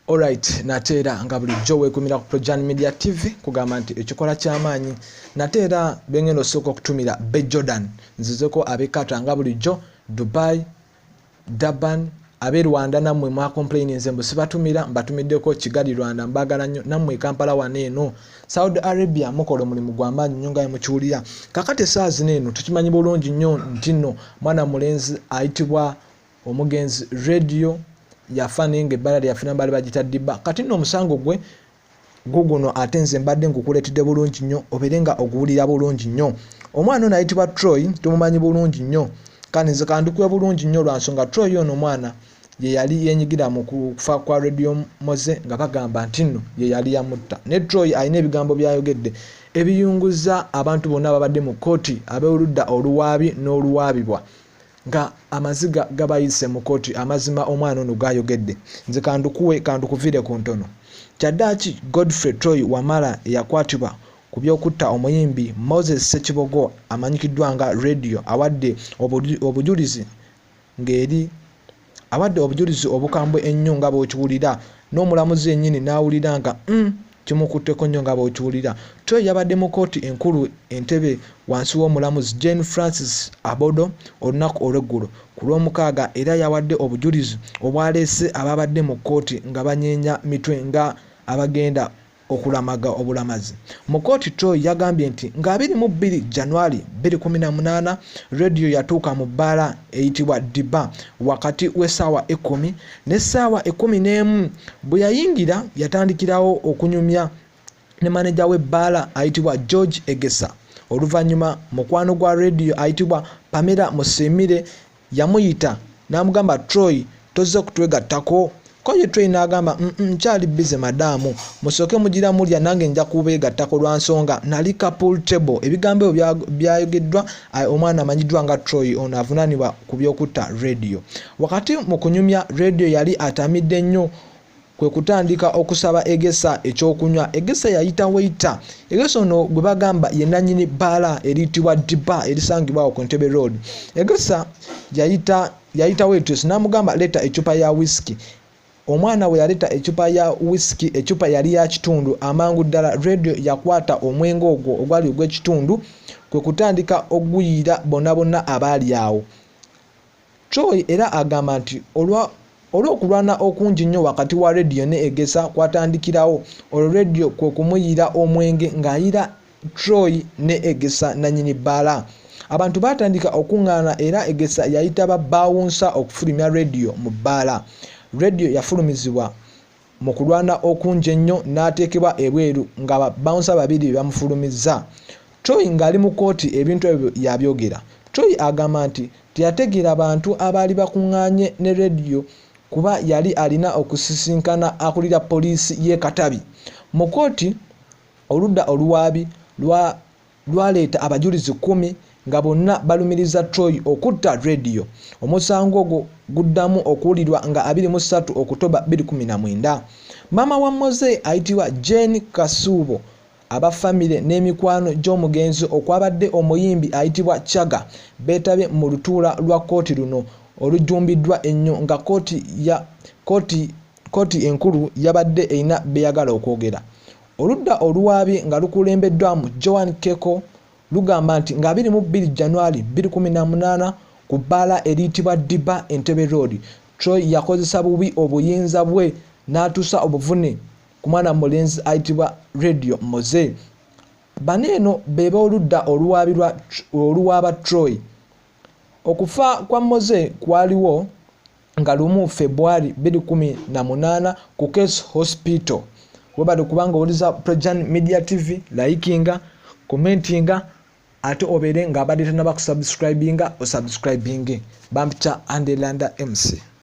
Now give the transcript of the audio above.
Alright, nate era nga bulijjo weekumira ku Projan Media TV, kugamba nti ekikola ky'amaanyi. Nate era bengenda osooka okutumira be Jordan, nzizeko ab'e Qatar nga bulijjo, Dubai, Durban, ab'e Rwanda nammwe mwakomplaininze mbu sibatumira, mbatumiddeko Kigali Rwanda, mbagala nnyo nammwe Kampala wano eno Saudi Arabia mukola omulimu gw'amaanyi nnyo nga mukiwulira. Kakati essaawa zino eno tukimanyi bulungi nnyo nti nno mwana mulenzi ayitibwa omugenzi Radio yafa, naye nga ebbala lyafuna baali bagita Ddiba. Kati nno omusango gwe guguno, ate nze mbadde ngukuleetedde bulungi nnyo obeere nga oguwulira bulungi nnyo. Omwana ono ayitibwa Troy tumumanyi bulungi nnyo, kandi nze kandikuwe bulungi nnyo lwa nsonga Troy ono omwana ye yali yenyigira mu kufa kwa Radio Moze, nga bagamba nti nno ye yali yamutta. Ne Troy alina ebigambo byayogedde ebiyunguza abantu bonna ababadde mu kkooti, ab'oludda oluwaabi n'oluwaabibwa, nga amaziga gabayise mu kkooti. Amazima omwana ono gayogedde, nze kandukuwe kandukuvire ku ntono. Kyaddaaki Godfrey Troy Wamala eyakwatibwa ku by'okutta omuyimbi Moses Ssekibogo amanyikiddwa nga Radio awadde obujulizi ng'eri awadde obujulizi obukambwe ennyo nga bw'okiwulira, n'omulamuzi yennyini n'awulira nga kimukutteko nnyo nga bw'okiwulira. Troy yabadde mu kkooti enkulu Entebbe wansi w'omulamuzi Jane Francis Abodo olunaku olw'eggulo ku Lwomukaaga, era yawadde obujulizi obwaleese ababadde mu kkooti nga banyeenya mitwe nga abagenda okulamaga obulamazi. Mu kkooti Troy yagambye nti nga 22 January 2018 Radio yatuuka mu bbaala eyitibwa Diba wakati w'essaawa 10 n'essaawa 11. Bwe yayingira yatandikirawo okunyumya ne maneja w'ebbaala ayitibwa George Egesa. Oluvannyuma mukwano gwa Radio ayitibwa Pamela Musimire yamuyita n'amugamba, "Troy, tozze kutwegattako?" Ko ye Troy n'agamba, "Nkyali busy madaamu, musooke mugira mulya, nange nja kubeegattako lwa nsonga nali ku pool table." Ebigambo ebyo byayogeddwa omwana amanyiddwa nga Troy ono avunaanibwa ku by'okutta Radio. Wakati mu kunyumya, Radio yali atamidde nnyo, kwe kutandika okusaba Egesa ekyokunywa. Egesa yayita waiter. Egesa ono gwe bagamba ye nannyini bbaala eriyitibwa Diba erisangibwa awo ku Entebbe Road. Egesa yayita waitress n'amugamba, "Leeta eccupa ya whisky." Omwana bwe yaleeta eccupa ya whisky, eccupa yali ya kitundu. Amangu ddala Radio yakwata omwenge ogwo ogwali ogw'ekitundu, kwe kutandika oguyiira bonna bonna abaali awo. Troy era agamba nti olw'okulwana okungi nnyo wakati wa Radio ne Egesa kwatandikirawo, olwo Radio kwe kumuyiira omwenge ng'ayira Troy ne Egesa nannyini bbaala. Abantu baatandika okuŋŋaana era Egesa yayita ba bouncer okufulumya Radio mu bbaala. Radio yafulumizibwa mu kulwana okungi ennyo n'ateekebwa ebweru nga ba bouncer babiri be bamufulumizza. Troy ng'ali mu kkooti ebintu ebyo yabyogera. Troy agamba nti teyategeera bantu abaali bakuŋŋaanye ne Radio kuba yali alina okusisinkana akulira poliisi y'e Katabi. Mu kkooti oludda oluwaabi lwaleeta abajulizi 10 nga bonna balumiriza Troy okutta Radio. Omusango ogwo guddamu okuwulirwa nga 23 Okutoba 2019. Maama wa Moze ayitibwa Jane Kasuubo, aba famire n'emikwano gy'omugenzi okwabadde omuyimbi ayitibwa Chaga beetabye mu lutuula lwa kkooti luno olujjumbiddwa ennyo, nga kkooti enkulu yabadde erina by'eyagala okwogera. Oludda oluwaabi nga lukulembeddwamu Joan Keko lugamba nti nga 22 January 2018 ku bbaala eriyitibwa Diba, Entebbe Road, Troy yakozesa bubi obuyinza bwe n'atuusa obuvune ku mwana mulenzi ayitibwa Radio Moze. Bano eno be b'oludda oluwaaba Troy. Okufa kwa Moze kwaliwo nga 1 February 2018 ku Case Hospital. Webale kubanga owuliza Projan Media TV. Likinga, commentinga, ate obeere ng'abadde tannaba kusubscribinga, osubscribinge. Bampita Andelanda MC.